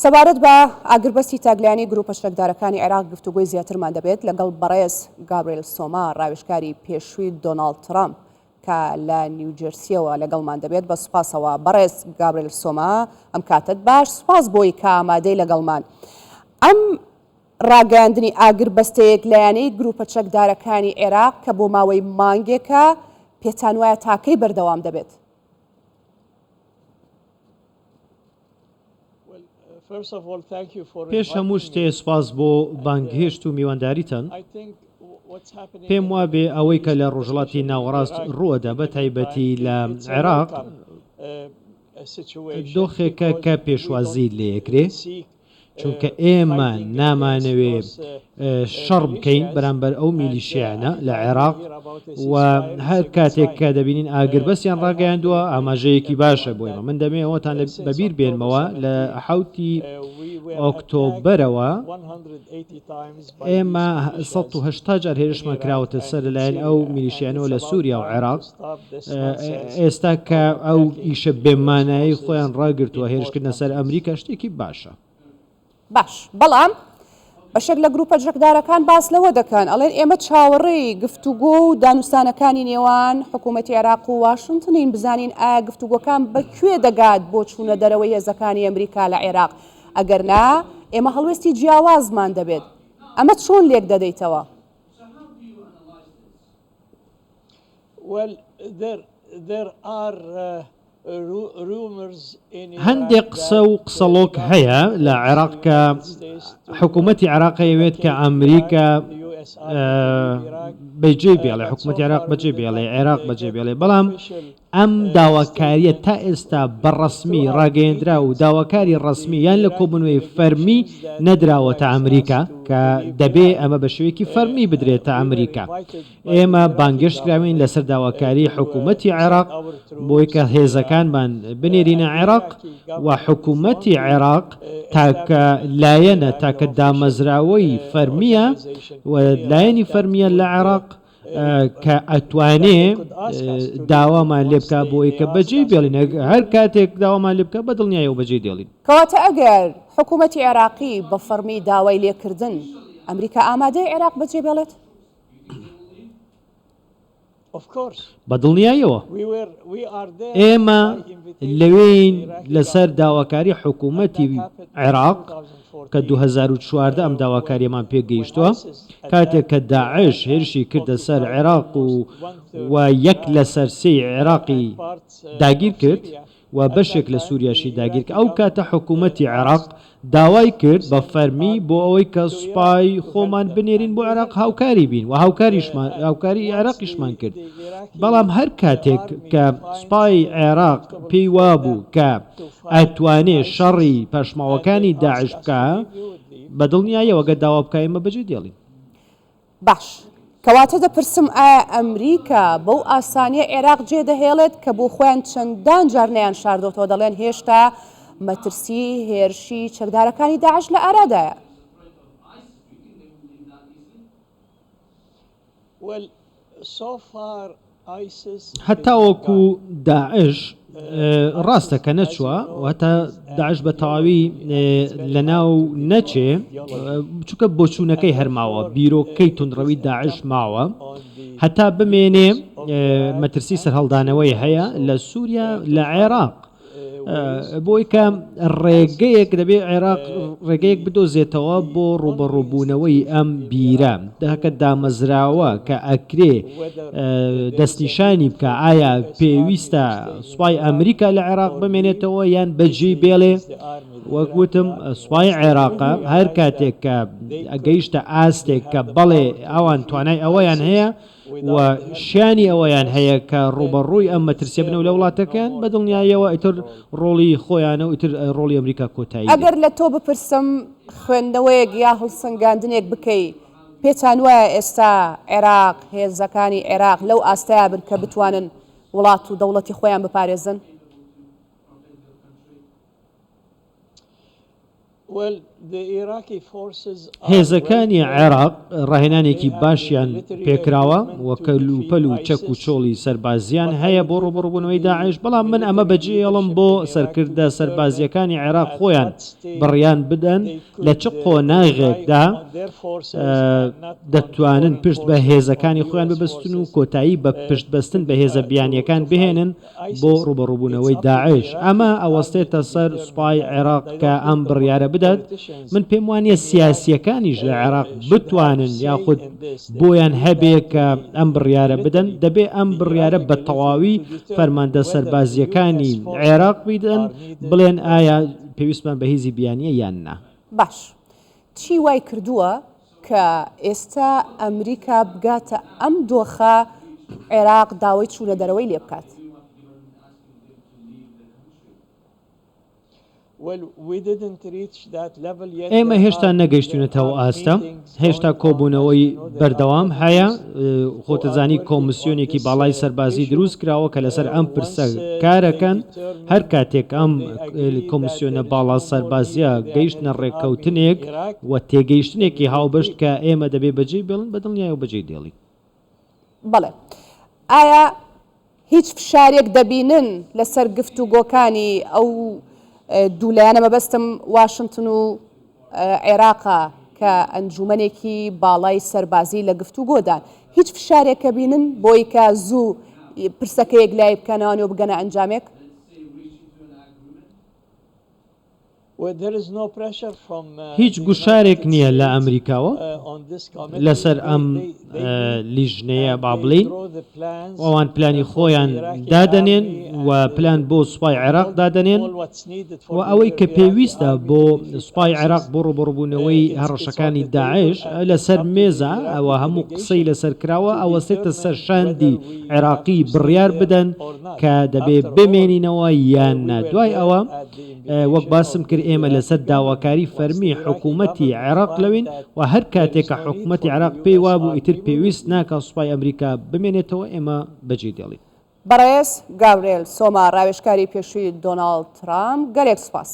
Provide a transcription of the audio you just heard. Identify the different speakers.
Speaker 1: سەبارەت بە ئاگربەستی تاکلایەنەی گروپە چەکدارەکانی عێراق گفتوگۆی زیاترمان دەبێت لەگەڵ بەڕێز گابرێل سۆما ڕاوێژکاری پێشووی دۆناڵد ترەمپ کە لە نیوجێرسیەوە لەگەڵمان دەبێت بە سوپاسەوە بەڕێز گابرێل سۆما ئەم کاتەت باش سوپاس بۆی کە ئامادەی لەگەڵمان ئەم ڕاگەیاندنی ئاگربەستە یەکلایەنەی گروپە چەکدارەکانی عێراق کە بۆ ماوەی مانگێکە پێتان وایە تاکەی بەردەوام دەبێت؟
Speaker 2: پێش هەموو شتێ سوپاس بۆ بانگهێشت و میوانداریتان. پێم وابێ ئەوەی کە لە ڕۆژهەڵاتی ناوەڕاست ڕووئەدا بە تایبەتی لە عێراق دۆخێکە کە پێشوازی لێکرێ. چونکە ئێمە نامانەوێ شەڕ بکەین بەرامبەر ئەو میلیشیانە لە عێراق و هەر کاتێک کە دەبینین ئاگربەستیان ڕاگەیاندووە ئاماژەیەکی باشە بۆ ئێمە من دەمێ ئەوەتان بەبیر بێنمەوە لە حوتی ئۆکتۆبەرەوە ئێمە 180 جار هێرشمان کراوەتە سەر لەلایەن ئەو میلیشیانەوە لە سووریا و عێراق ئێستا کە ئەو ئیشە بێ مانایەی خۆیان ڕاگرتووە هێرشکردنە سەر ئەمریکا شتێکی باشە.
Speaker 1: باش بەڵام بەشێک لە گروپە جەکدارەکان باس لەوە دەکەن ئەڵێن ئێمە چاوەڕێی گفتوگۆ و دانوستانەکانی نێوان حکوومەتی عێراق و واشنتنین بزانین ئایا گفتوگۆکان بە کوێ دەگات بۆ چوونە دەرەوەی هێزەکانی ئەمریکا لە عێراق ئەگەر نا ئێمە هەڵوێستی جیاوازمان دەبێت ئەمە چۆن لێک دەدەیتەوە؟
Speaker 2: هەندێک قسە و قسەڵۆک هەیە لە عێراق کە حکوومەتی عێراق ئەیەوێت کە ئەمریکا بەجێ بێڵێ حکوومەتی عێراق بەجێ بێڵێ عێراق بەجێ بێڵێ بەڵام ئەم داواکاریە تا ئێستا بە ڕەسمی ڕاگەیەندرا و داواکاری ڕەسمی یان لە کۆبوونەوەی فەرمی نەدراوەتە ئەمریکا کە دەبێ ئەمە بە شێوەیەکی فەرمی بدرێتە ئەمریکا. ئێمە بانگێشت کراوین لەسەر داواکاری حکوومەتی عێراق بۆی کە هێزەکانمان بنێرینە عێراق و حکوومەتی عێراق تاکە لایەنە، تاکە دامەزراوەی فەرمییە و لایەنی فەرمییە لە عێراق کە ئەتوانێ داوامان لێ بکا بۆی کە بەجێی بێڵین، هەر کاتێک داوامان لێ بکا بە دڵنیایەوە بەجێی دێڵین.
Speaker 1: کەواتە ئەگەر حکوومەتی عێراقی بە فەڕمی داوای لێکردن، ئەمریکا ئامادەیە عێراق بەجێ بێڵێت؟
Speaker 2: بە دڵنیاییەوە ئێمە لەوێین لەسەر داواکاری حکوومەتی عێراق کە 2014 ئەم داواکاریەمان پێگەیشتووە کاتێک کە داعش هێرشی کردە سەر عێراق و و یەک لەسەر سێی عێراقی داگیر کرد و بەشێک لە سوریاشی داگیر کرد، ئەو کاتە حکوومەتی عێراق داوای کرد بە فەرمی بۆ ئەوەی کە سوپای خۆمان بنێرین بۆ عێراق هاوکاری بین و هاوکاریشمان هاوکاری عێراقیشمان کرد، بەڵام هەر کاتێک کە سوپای عێراق پێی وابوو کە ئەتوانێ شەڕی پاشماوەکانی داعش بکا بە دڵنیاییەوە گەر داوا بکا ئێمە بەجێ دێڵین.
Speaker 1: باش. کەواتە دەپرسم ئایا ئەمریکا بەو ئاسانیە عێراق جێدەهێڵێت کە بۆ خۆیان چەندان جار نەیانشاردۆتەوە دەڵێن هێشتا مەترسی هێرشی چەکدارەکانی داعش لە ئارادایە؟
Speaker 2: هەتاوەکو داعش ڕاستە کە نەچووە و هەتا داعش بە تەواوی لەناو نەچێ چونکە بۆچوونەکەی هەر ماوە بیرۆکەی توندڕەوی داعش ماوە هەتا بمێنێ مەترسی سەرهەڵدانەوەی هەیە لە سووریا لە عێراق بۆی کە ڕێگەیەک دەبێ عێراق ڕێگەیەک بدۆزێتەوە بۆ ڕووبەڕووبوونەوەی ئەم بیرە دەکە دامەزراوە کە ئەکرێ دەستنیشانی بکە ئایا پێویستە سوپای ئەمریکا لە عێراق بمێنێتەوە یان بەجێی بێڵێ وەک وتم سوپای عێراقە هەر کاتێک کە گەیشتە ئاستێک کە بەڵێ ئەوان توانای ئەوەیان هەیە و شیانی ئەوەیان هەیە کە ڕووبەڕووی ئەم مەترسیە بنەوە لە وڵاتەکەیان، بە دڵنیاییەوە ئیتر ڕۆڵی خۆیانە و ئیتر ڕۆڵی ئەمریکا کۆتایی دێت.
Speaker 1: ئەگەر لە تۆ بپرسم خوێندنەوەیەک یا هەڵسەنگاندنێک بکەی، پێتان وایە ئێستا عێراق، هێزەکانی عێراق لەو ئاستەیا بن کە بتوانن وڵات و دەوڵەتی خۆیان بپارێزن؟
Speaker 2: هێزەکانی عێراق ڕاهێنانێکی باشیان پێکراوە و کەلوپەل و چەک و چۆڵی سەربازییان هەیە بۆ ڕووبەڕووبوونەوەی داعش، بەڵام من ئەمە بەجێیەڵم بۆ سەرکردە سەربازییەکانی عێراق خۆیان بڕیان بدەن لە چ قۆناغێکدا دەتوانن پشت بە هێزەکانی خۆیان ببەستن و کۆتایی بە پشتبەستن بە هێزە بیانییەکان بهێنن بۆ ڕووبەڕووبوونەوەی داعش، ئەمە ئەوەستێتە سەر سوپای عێراق کە ئەم بڕیارە بدات، من پێم وانییە سیاسییەکانیش لە عێراق بتوانن یاخود بۆیان هەبێ کە ئەم بڕیارە بدەن، دەبێ ئەم بڕیارە بە تەواوی فەرماندە سەربازییەکانی عێراق بیدەن بڵێن ئایا پێویستمان بە هیزی بیانییە یان نا.
Speaker 1: باش چی وای کردووە کە ئێستا ئەمریکا بگاتە ئەم دۆخە عێراق داوای چوونە دەرەوەی لێ بکات؟
Speaker 2: ئێمە هێشتا نەگەیشتوینەتە ئەو ئاستە، هێشتا کۆبوونەوەی بەردەوام هەیە، خۆتەزانی کۆمسیۆنێکی باڵای سەربازی دروست کراوە کە لەسەر ئەم پرسە کارەکەن، هەر کاتێک ئەم کۆمسیۆنە باڵا سەربازیە گەیشتنە ڕێککەوتنێک و تێگەیشتنێکی هاوبەش کە ئێمە دەبێ بەجێی بێڵن، بە دڵنیایەوە بەجێی دێڵین.
Speaker 1: بەڵێ. ئایا هیچ فشارێک دەبینن لەسەر گفتوگۆکانی ئەو دوو لایەنە مەبەستم واشنتن و عێراقە کە ئەنجومەنێکی باڵای سەربازی لە گفتوگۆدان هیچ فشارێک کە بینن بۆی کە زوو پرسەکە یەکلایی بکەنەوە و بگەنە ئەنجامێک؟
Speaker 2: هیچ گوشارێک نییە لە ئەمریکاوە لەسەر ئەم لیژنەیە با بڵێین، ئەوان پلانی خۆیان دادەنێن و پلان بۆ سوپای عێراق دادەنێن و ئەوەی کە پێویستە بۆ سوپای عێراق بۆ ڕووبەڕووبوونەوەی هەڕەشەکانی داعش لەسەر مێزە، ئەوە هەموو قسەی لەسەر کراوە، ئەوەستێتە سەر شاندی عێراقی بڕیار بدەن کە دەبێ بمێنینەوە یان نا. دوای ئەوە وەک باسم کرد ئێمە لەسەر داواکاری فەرمی حکوومەتی عێراق لەوێین و هەر کاتێک کە حکوومەتی عێراق پێی وابوو ئیتر پێویست ناکا سوپای ئەمریکا بمێنێتەوە ئێمە بەجێی دێڵین.
Speaker 1: بەڕێز گابرێل سۆما، ڕاوێژکاری پێشووی دۆناڵد ترامپ، گەلێک سوپاس.